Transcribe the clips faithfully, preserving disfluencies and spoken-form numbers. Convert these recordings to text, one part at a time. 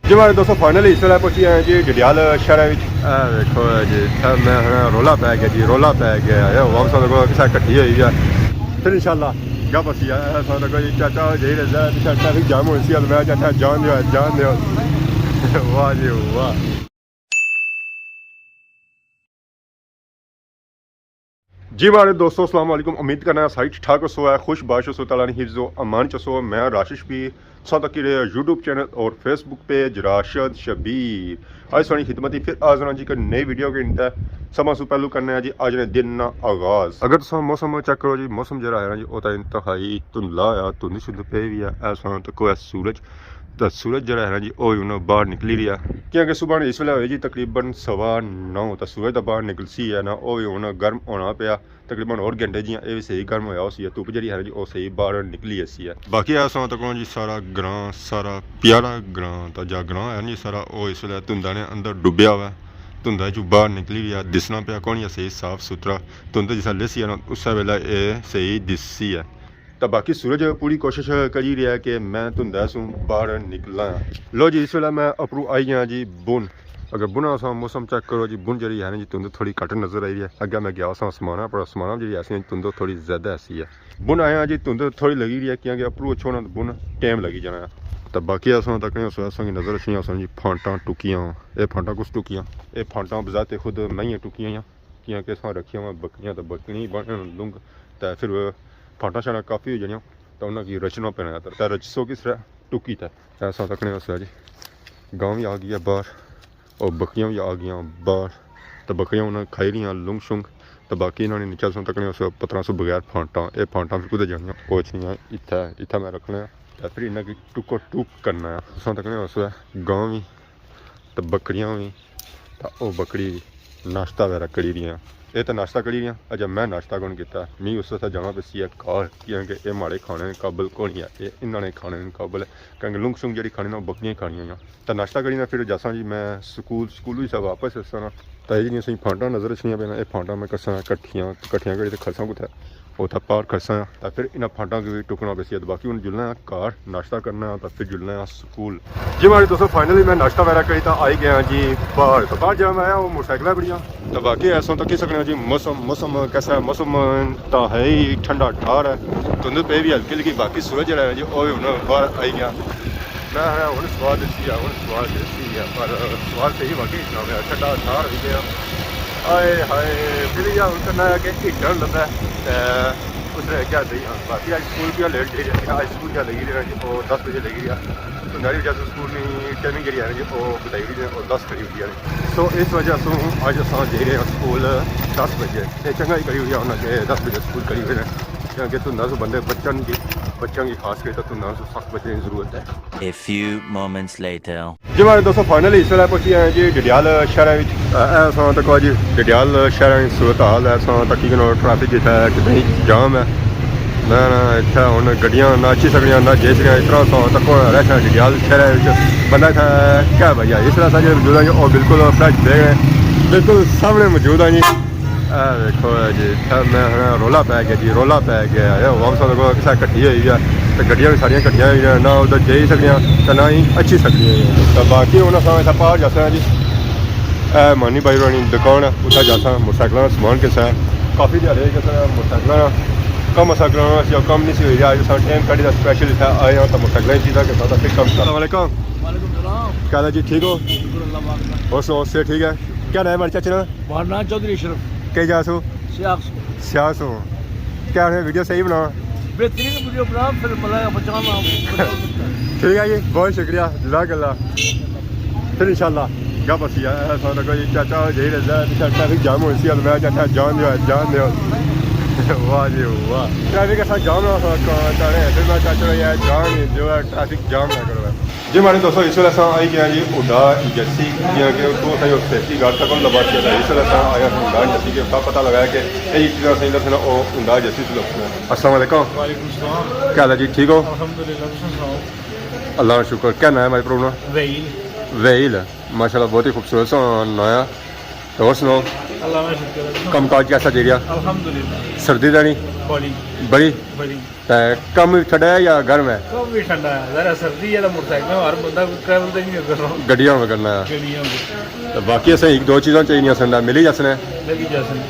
جی ماڑے دوستو، فائنلی اس ویلے پہنچی آئے جی ڈڈیال شہر وچ۔ اے ویکھو جی، اتھے میں ہنا رولا پے گیا جی، رولا پے گیا۔ اے عوام سب کو کسا کٹھی ہوئی ہے۔ پھر انشاءاللہ گپ اسی ہے۔ اے سب کو جی چاچا جی رضا، پچھے ٹریفک جام ہوئی سی، میں چاچا جان دیو، جان دیو۔ واہ جی واہ۔ جی ماڑے دوستو، السلام علیکم۔ امید کرنا ساری ٹھیک ٹھاک ہوسو، ہے خوش باش ہوسو، تعالیٰ نے حفظ و امان چ ہوسو۔ میں راشد شفیع، ساتھ تکی رہے یوٹیوب چینل اور فیس بک پیج راشد شبیر۔ آج سانی خدمت ہی پھر حاضر ہاں جی، ایک نئی ویڈیو کے اندر۔ سب سو پہلو کرنے ہیں جی آج نے دن نا آغاز۔ اگر تساں موسم چیک کرو جی، موسم جڑا ہے نا جی، او تا انتہائی دھندلا ہے، دھند شند پئی ہوئی ہے۔ ایسا تکو ہے سورج، تے سورج جڑا ہے نا جی، او ہی ہن باہر نکلی رہیا۔ کیونکہ صبح نے اس ویلے ہوئے جی تقریباً سوا نو، تے سورج تے باہر نکلسی ہے نا، او وی ہن گرم ہونا پیا۔ تقریباً ہور گھنٹے جیاں اے وی صحیح گرم ہویا ہوسی ہے، دھوپ جیڑی ہے نا جی، او صحیح باہر نکلی ایسی ہے۔ باقی اساں تکوں جی سارا گراں، سارا پیارا گراں، تے جا گراں ہے نا جی سارا، او اس ویلے دھندا نے اندر ڈبیا ہوا ہے۔ دھندا چوں باہر نکلی رہیا، دسنا پیا کون یا صحیح صاف ستھرا۔ دھند جسا لیسی ہے نا، اسے ویلے اے صحیح دسسی ہے۔ تے باقی سورج پوری کوشش کری رہیا ہے کہ میں دھندا سوں باہر نکلاں۔ لو جی، اس ویلے میں اپروں آئی گیا جی بن۔ اگر بنا سا موسم چیک کرو جی، بن جڑی ہے نا جی، دھند تھوڑی گھٹ نظر آئی رہی ہے۔ اگے میں گیا سا آسمانہ، پر آسمانہ جڑی ایسی ہے، دھند تھوڑی زیادہ ایسی ہے۔ بن آیا جی، دھند تھوڑی لگی رہی ہے، کیونکہ اپروں اچھو نا بن ٹائم لگی جانا ہے۔ تے باقی اساں تکنے اسے اساں کی نظر اچھیاں، اساں جی پھانٹاں ٹکیاں۔ اے پھانٹاں کس ٹکیاں؟ اے پھانٹاں بذات خود میں ہی ٹکیاں۔ کیاں کہ اساں رکھیاں ہوئیاں بکریاں، تے بکریاں بنن لنگ، تے پھر پھانٹاں شانٹاں کافی ہوئی جانیاں، تے انہاں کی رچنا پینا ہے۔ تے رچسو کس طرح؟ ٹکی تے۔ ایسا تکنے اسے جی، گاں وی آ گئی ہے باہر، اور بکریاں وی آ گئیاں باہر۔ تے بکریاں انہاں کھائی رہیاں لنگ شنگ، تے باقی انہاں نے نیچے اساں تکنے اسے پتراں سو بغیر پھانٹاں، اے پھانٹاں وی کدے جانیاں، او اچھنیاں اتھے، اتھے میں رکھنے آں۔ تے پھر انہاں کی ٹکو ٹک کرنا ہے۔ اساں تکنے اسے گاں وی تے بکریاں وی، تے او بکری ناشتہ وغیرہ کری رہیاں۔ اے تے ناشتہ کری رہیاں، اجے میں ناشتہ کون کیتا؟ می اس واسطے جانا پیسی ہے گھر، کیونکہ اے ماڑے کھانے نے قابل کونی ہے، اے انہاں نے کھانے نے قابل ہے، کیونکہ لنگ شنگ جڑی کھانی نا، او بکریاں ہی کھانیاں۔ تے ناشتہ کری نا، پھر جاساں جی میں سکول، سکول وی سا واپس اساں نا۔ تے اے جیڑیاں سئیں پھانٹاں نظر اچھنیاں پیاں، اے پھانٹاں میں کساں کٹھیاں، کٹھیاں کری تے کھساں کتھے؟ اتھا پار کھساں آں، تے پھر انہاں پھانٹاں کی وی ٹکنا پیسی۔ تے باقی ہن جلنا آں گھر، ناشتہ کرنا آں، تے پھر جلنا آں سکول۔ جی ماڑے دوستو، فائنلی میں ناشتہ وغیرہ کری تے آئی گیا جی باہر۔ تے باہر جیڑا میں آیا، او موٹر سائیکل پڑیا۔ تے باقی ایسا تکی سکنے ہو جی موسم، موسم کیسا ہے؟ موسم تاں ہے ہی ٹھنڈا ٹھار ہے، دھند پئی وی ہلکی ہلکی، باقی سورج جیڑا ہے جی، او وی ہن باہر آئی گیا۔ میں آخیا ہن سواد اچھی ہے، ہن سواد اچھی ہے، پر سواد صحیح واقعی اتنا ہویا، ٹھنڈا ٹھار ہوئی گیا۔ ہائے ہائے، پھر یہ ہن کرنا ہے کہ ہیٹر لبھے، تے اس نے کیا دئی ہن۔ باقی اج سکول کیا لیٹ جائی رہیا، اج سکول کیا لگی رہیا جی، او دس بجے لگی رہیا۔ تو میری وجہ سے سکول نی ٹائمنگ جیڑی ہے نا جی، او بتائی ہوئی ہے، او دس کری ہوئی ہے۔ سو اس وجہ سے اج اساں جائی رہے ہیں سکول دس بجے۔ تے چنگا ہی کری ہوئی ہے انہاں کہ دس بجے سکول کری ہوئے نے، کیونکہ تو دس بندے بچن کی، بچن کی خاص کر تو دس سخت بچنے کی ضرورت ہے۔ A few moments later. جی ماڑے دوستو، فائنلی اس ویلے پہنچی آئے جی ڈڈیال شہر وچ۔ اے، اے اساں تکو جی ڈڈیال شہر وچ صورت حال ہے، اساں تکی کنو ٹریفک اتھے کتنی جام ہے۔ نہ، نہ، اتھے ہن گڈیاں نہ اچھی سکنیاں، نہ جائی سکنیاں، اتنا اساں تکو رش ہے ڈڈیال شہر وچ۔ بندہ اتھے کیا بھائی، اس طرح اساں جی موجود ہیں جی، او بالکل فریش بیگ ہیں، بالکل سامنے موجود ہیں جی۔ اے ویکھو جی، اتھے میں ہنا رولا پے گیا جی، رولا پے گیا۔ اے عوام سب کو کسا کٹھی ہوئی ہے، تے گڈیاں وی ساریاں کٹھیاں ہوئی ہیں، نہ ادھر جائی سکنیاں، تے نہ ہی اچھی سکنیاں۔ تے باقی ہن اساں اتھا باہر جاساں جی، اے مانی بھائی ہورانی دکان ہے، اتھا جاساں، موٹرسائیکلاں نا سامان کسا ہے، کافی دیہاڑے کسا موٹرسائیکلاں نا کم اساں کرانا سی، او کم نہیں سی ہوئی رہیا۔ اج اساں ٹائم کڈی دا سپیشل اتھا آئے ہاں، تے موٹرسائیکلاں چیزاں کے ساتھ پھر کم۔ السلام علیکم۔ وعلیکم السلام۔ کیا حال ہے جی، ٹھیک ہو؟ شکر اللہ پاک دا۔ اور سناؤ، صحت ٹھیک ہے؟ کیا نام ہے ہمارے چاچے نا؟ ہمارا نام چودھری اشرف۔ کئی جا سو؟ سیاہ سو۔ سیاہ سو۔ کیا ہے ویڈیو صحیح بنانا؟ بہترین ویڈیو بنا، پھر ملا بچانا۔ ٹھیک ہے جی، بہت شکریہ، جزاک اللہ۔ پھر انشاءاللہ گپ اسی ہے۔ ایسا نہ کوئی چاچا جائی رہا ہے، پچھے ٹریفک جام ہوئی سی، میں چاچا جان دیو، جان دیو۔ واہ جی واہ۔ ٹریفک ایسا جام نہ تھا، چاڑے، پھر میں چاچا یار جان ہی دیو، ٹریفک جام نہ کرو۔ جی ماڑے دوستو، اس ویلے اساں آئی گئے ہیں جی ہنڈا ایجنسی، جیاں کہ اتھوں اساں جو سیفٹی گارڈ تک لبا کے، اس ویلے اساں آئے ہیں ہنڈا ایجنسی کے، اتھا پتہ لگایا کہ یہ چیزاں اساں ادھر سے نا، او ہنڈا ایجنسی سے لبا۔ السلام علیکم۔ وعلیکم السلام۔ کیا حال ہے جی، ٹھیک ہو؟ الحمدللہ، تساں سناؤ؟ اللہ کا شکر۔ کیا نام ہے بھائی پرانا؟ وہیل۔ وہیل، ماشاءاللہ بہت ہی خوبصورت سا نام ہے۔ تو اور سناؤ؟ اللہ کا شکر ہے۔ کم کاج کیسا چل رہا؟ الحمدللہ۔ سردی تے نہیں؟ بڑی۔ بڑی؟ بڑی۔ تے کم بھی ٹھنڈا ہے یا گرم ہے؟ کم بھی ٹھنڈا ہے، ذرا سردی ہے تو موٹر سائیکل میں ہر بندہ ٹریول تے نہیں کرنا۔ گڈیاں میں کرنا ہے۔ گڈیاں میں۔ تے باقی اساں ایک دو چیزاں چاہیے سن، ملی جاسن ہے۔ لبھی جاسن۔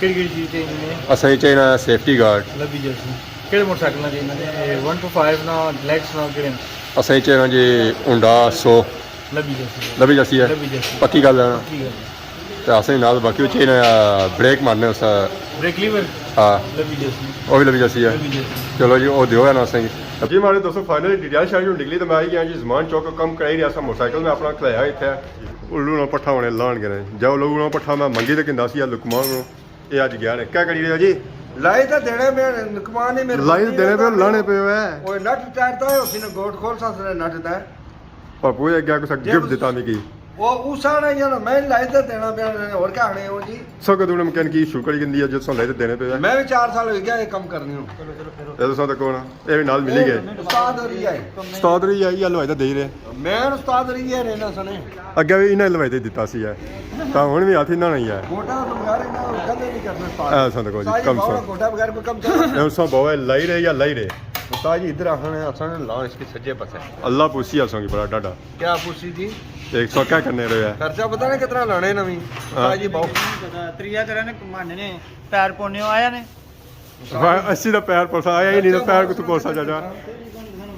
کہڑی کہڑی چیز چاہیے؟ اساں چاہیے سیفٹی گارڈ۔ لبھی جاسن۔ کہڑے موٹر سائیکل چاہیے؟ ون ٹو فائیو نا، ڈیلکس نا، کہڑے؟ اساں چاہیے جی ہونڈا سو۔ لبھی جاسی ہے۔ لبھی جاسی ہے۔ لبھی جاسی۔ پکی گل ہے نا؟ پکی گل ہے۔ تے اساں نال باقی او چاہیے نا بریک مارنے اس۔ بریک لیور؟ ہاں۔ لبھی جاسی۔ او بھی لبھی جاسی ہے۔ لبھی جاسی۔ چلو جی، او دیو ہے نا اساں کی۔ جی ماڑے دوستو، فائنلی ڈڈیال شہر جو نکلی تے میں آئی گیا جی زمان چوک، کم کرائی رہیا سا موٹر سائیکل میں اپنا کھلایا اتھے۔ الو نا پٹھا ہونے لان گئے۔ جاؤ الو نا پٹھا میں منگی تے کندا سی لقمان نو۔ اے اج گیا نے۔ کیا کری رہے ہو جی؟ لائی تے دینے پے، لقمان نے میرے لائی تے دینے پے، لانے پے ہوئے۔ اوئے نٹ ٹائر تا ہے، اسی نے گوٹ کھول سا، اس نے نٹ تا ہے۔ پاپو، یہ کیا کچھ جی گفٹ دیتا میکی؟ وہ اس آنا یا نا، میں لائی تے دینا پیا، اور کیا آنے ہو جی؟ سو کہ تو نے مکینکی شروع کری گندی ہے، جس لائی تے دینے پے ہوئے۔ میں بھی چار سال ہو گیا یہ کام کرنی ہوں۔ اے تو سو تک ہونا۔ اے وی نال ملی گئے۔ استاد ہو رہی ہے۔ استاد رہی ہے، یہ لوائی تے دے ہی رہے۔ میں استاد رہی ہے، رہنا سنے۔ اگے وی انہاں لوائی تے دتا سی ہے۔ تاں ہن وی ہاتھ انہاں نہیں ہے۔ گوٹا تو بغیر انہاں کدے نہیں کرنا استاد۔ اے سن کو جی، ساری کم باہر سن۔ گوٹا بغیر کوئی کم چلنا۔ اے سن بہو ہے، لائی رہے یا لائی رہے۔ استاد جی ادھر آخنے، اساں نے لا اس کے سجے پاسے۔ اللہ پوسی اساں کی بڑا ڈاڈا۔ کیا پوسی جی؟ ایک سو کیا کرنے رہے ہیں؟ خرچہ پتہ نہیں کتنا لانے نویں۔ ہاں۔ استاد جی بہو۔ تریا کرنے، ماننے نے، پیر پونے آیا نے۔ واہ، اسی دا پیر پوسا آیا ہی نہیں، تے پیر کتھوں پوسا چاچا؟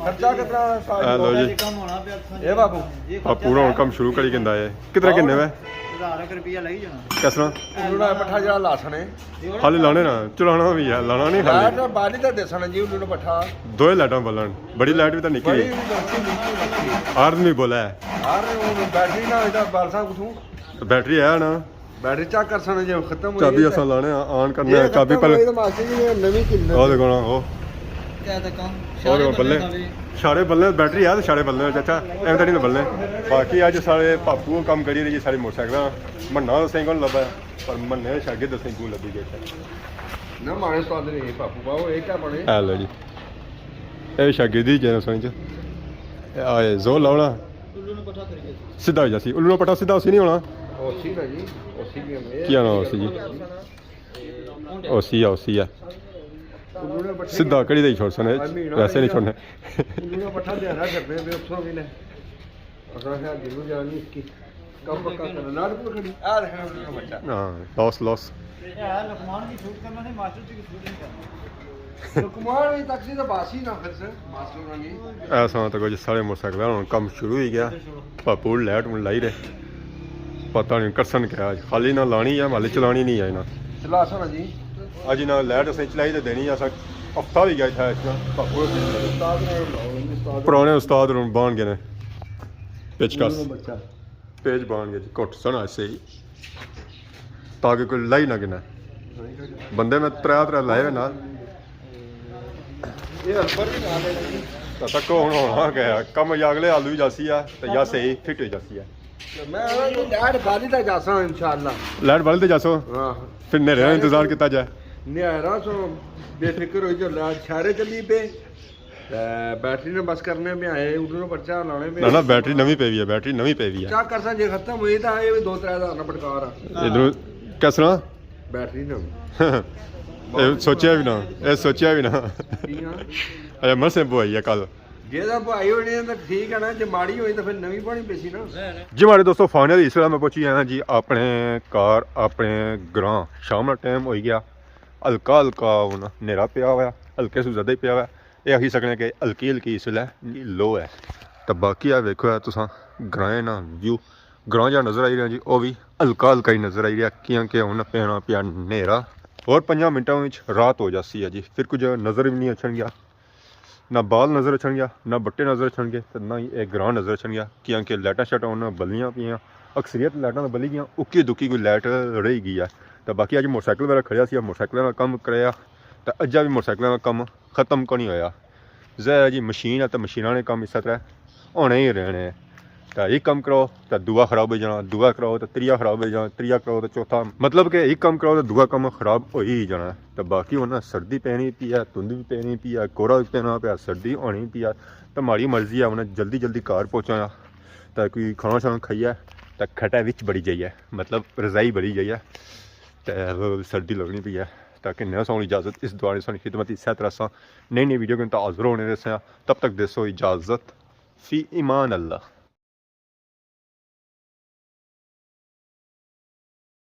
خرچہ کتنا سال اے لو جی۔ اے بابو۔ آ پورا ہن کم شروع کری گندا ہے۔ کتنا کنے وے؟ ہزار ایک روپیہ لگی جانا۔ کسنا؟ انہوں نے پٹھا جڑا لاسنے۔ خالی لانے نا، چلانا بھی ہے، لانا نہیں خالی۔ یار، بالی تے دسنا جی، انہوں نے پٹھا۔ دوئے لائٹاں بلن، بڑی لائٹ بھی تو نکی بڑی ہے۔ بھی تو اچھی نہیں۔ آرمی بولا ہے۔ یار، وہ بیٹری نہ ہوئی تو بالساں کتھوں؟ بیٹری ہے نا۔ بیٹری چیک کر سکنا جے ختم ہوئی چابی ہے۔ اساں لانے آ، آن کرنے جے آ، چابی ختم پہلے۔ ہوئی تو ماسٹر جی نے نویں کننی۔ او دیکھو نا، او۔ کیا تے کم؟ او دیکھو بلے۔ شارے بلے بیٹری ہے تے شارے بلے چاچا، ایویں تے نہیں بلے۔ باقی اج سارے پاپو کم کری رہی ساری موٹر سائیکلاں۔ منا تو سائیکل لبا ہے، پر منے شاگرد سائیکل لبی گئے۔ نہ مانے استاد نہیں پاپو باو، اے کیا بنے؟ اے لو جی۔ اے شاگردی جے سوچ۔ اے آئے زور لاؤنا۔ سیدھا ہو جاسی۔ الو نا پٹھا سیدھا اسی نہیں ہونا۔ او سیدھا جی، او سیدھا ہے۔ کیا نام اسی جی؟ او سی آ، او سی آ۔ الو نا پٹھا سیدھا کڑی دے ہی چھوڑ سنے، ویسے نہیں چھوڑنے۔ الو نا پٹھا دے ہرا کرنے پہ اتھوں بھی نے۔ اساں خیال جنوں جانی اس کی۔ کم پکا کرنا، ناڑ پور کھڑی۔ آ دیکھنا الو نا بچہ۔ ہاں، لاس، لاس۔ اے ہے لقمان کی شوٹ کرنا نہیں، ماسٹر جی کی شوٹ نہیں کرنا۔ لقمان بھی تک سی تو باسی نہ پھر سے، ماسٹر ہونا نہیں۔ ایسا تو کچھ سارے موٹر سائیکل ہن کم شروع ہوئی گیا۔ پاپو لائٹ ہن لائی رہے۔ پتہ نہیں کرسن کیا، اج خالی نہ لانی ہے، مالے چلانی نہیں ہے نا۔ چلا سا نا جی۔ اج انہاں لائٹ اساں چلائی تے دینی ہے، اساں ہفتہ ہوئی گیا اتھا اچنا۔ پاپو استاد نے لاؤ، استاد پرانے استاد ہن بان گئے نے۔ پیچکس۔ بچہ۔ پیج بان گئے جی، کٹ سنا صحیح۔ تاکہ کوئی لائی نہ گنا۔ بندے میں ترے ترے لائے ہوئے نال۔ یہ ہیلپر بھی نال ہے جی۔ تاں تکو ہن ہونا کیا ہے؟ کم یا اگلے آلو ہی جاسی ہے، تے یا صحیح فٹ ہو جاسی ہے۔ میں آنا جی لائٹ بالی تے جاساں انشاءاللہ۔ لائٹ بالی تے جاسو؟ ہاں۔ پھر نیرے نا انتظار کیتا جائے۔ نیرا سو بے فکر ہوئی جو لائٹ شارے چلی پے۔ تے بیٹری نے بس کرنے پہ آئے، اڈو نے پرچہ لانے پہ۔ نہ، نہ، بیٹری نویں پئی ہوئی ہے، بیٹری نویں پئی ہوئی ہے۔ چیک کرساں جے ختم ہوئی تاں اے وی دو ترے ہزار نا پٹکار آ۔ ادھروں کس طرح؟ بیٹری نویں۔ اے سوچیا بھی نہ، اے سوچیا بھی نہ۔ کیاں؟ اچھا، مسے بوائی ہے کل۔ جے تاں بوائی ہونی ہے تاں ٹھیک ہے نا، جے ماڑی ہوئی تاں پھر نویں پانی پیسی نا۔ جی ماڑے دوستو، فائنلی اس ویلے میں پہنچی گیا جی اپنے گھر، اپنے گراں۔ شام نا ٹائم ہوئی گیا، ہلکا ہلکا ہن نیرا پیا ہوا، ہلکے سو زیادہ ہی پیا ہوا۔ اے آکھی سکنے کہ ہلکی ہلکی اس ویلے لو ہے۔ تے باقی اے ویکھو اے تساں گرائیں نا ویو، گراں جا نظر آئی رہیا جی، او وی ہلکا ہلکا ہی نظر آئی رہیا، کیاں کہ ہن پینا پیا نیرا۔ اور پنجاں منٹاں وچ رات ہو جاسی ہے جی، پھر کچھ نظر وی نہیں اچھن گیا، نہ بال نظر اچھن گیا، نہ بٹے نظر اچھن گے، تے نہ ہی اے گراں نظر اچھن گیا، کیاں کہ لائٹاں شائٹاں ہن بلیاں پیاں، اکثریت لائٹاں تے بلی گیاں، اکی دکی کوئی لائٹ رہی گئی ہے۔ تے باقی اج موٹر سائیکل وغیرہ کھڑیا سی، موٹر سائیکلاں نا کم کرایا، تے اجا وی موٹر سائیکلاں نا کم ختم کونی ہویا۔ ظاہر ہے جی، مشین ہے تے مشیناں نے کم اسے طرح ہونے ہی رہنے۔ تے ایک کم کراؤ تے دوا خراب ہوئی جانا، دوا کراؤ تے تریا خراب ہوئی جانا، تریا کراؤ تے چوتھا۔ مطلب کہ ایک کم کراؤ تے دوا کم خراب ہوئی ہی جانا۔ تے باقی ہن سردی پینی پی ہے، دھند بھی پینی پی ہے، کورا بھی پینا پیا، سردی ہونی پی ہے۔ تے ماڑی مرضی ہے ہن جلدی جلدی گھر پہنچاں تے کوئی کھانا شانا کھائیے تے کھٹے وچ بڑی جائیے، مطلب رضائی بڑی جائیے۔ تے سردی لگنی پئی ہے۔ تاکہ نہ ساؤں اجازت، اس دعا نے ساؤں خدمت، اسے طرح ساں نئی نئی ویڈیو کے حاضر ہونے رہے ساں۔ تب تک دیسو اجازت، فی امان اللہ۔